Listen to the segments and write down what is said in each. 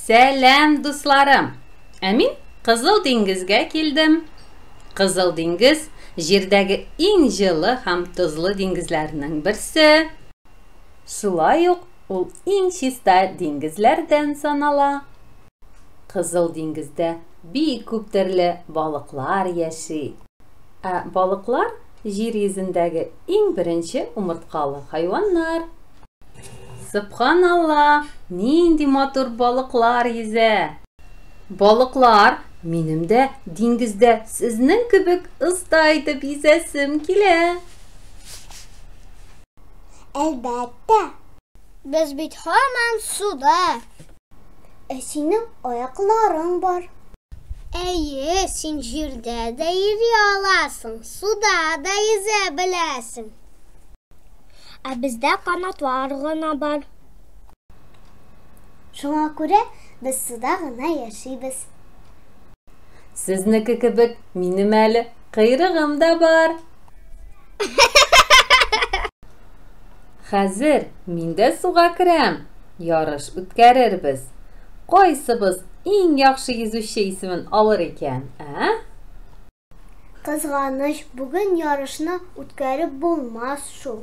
Сәлам, дусларым! Ә мин Кызыл диңгезгә килдем. Кызыл диңгез җирдәге иң җылы һәм тозлы диңгезләрнең берсе. Шулай ук ул иң чиста диңгезләрдән санала. Кызыл диңгездә бик күп төрле балыклар яши. Ә балыклар җир йөзендәге иң беренче умырткалы хайваннар. Сөбханалла, нинди матур балыклар йөзә! Балыклар, минем дә диңгездә сезнең кебек оста итеп йөзәсем килә. Әлбәттә. Без бит һаман суда. Ә синең аякларың бар. Әйе, син җирдә дә йөри аласың, суда да йөзә беләсең. Ә бездә канатлар гына бар. Шуңа күрә без суда гына яшибез. Сезнеке кебек минем әле койрыгым да бар. Хәзер мин дә суга керәм. Ярыш үткәрербез. Кайсыбыз иң яхшы йөзүче исемен алыр икән, ә? Кызганыч, бүген ярышны үткәреп булмас шул.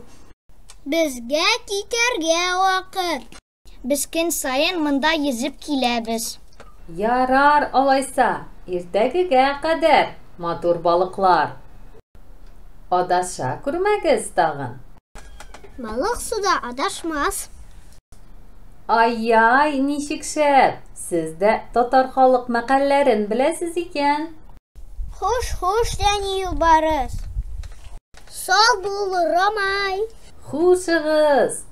Безгә китәргә вакыт. Без көн саен монда йөзеп киләбез. Ярар алайса, иртәгегә кадәр, матур балыклар. Адаша күрмәгез тагын. Балык суда адашмас. Ай-яй, ничек шәп! Сез дә татар халык мәкальләрен беләсез икән. Хуш, хуш, нәни юлбарыс. Сау бул, Ромай. Хушыгыз!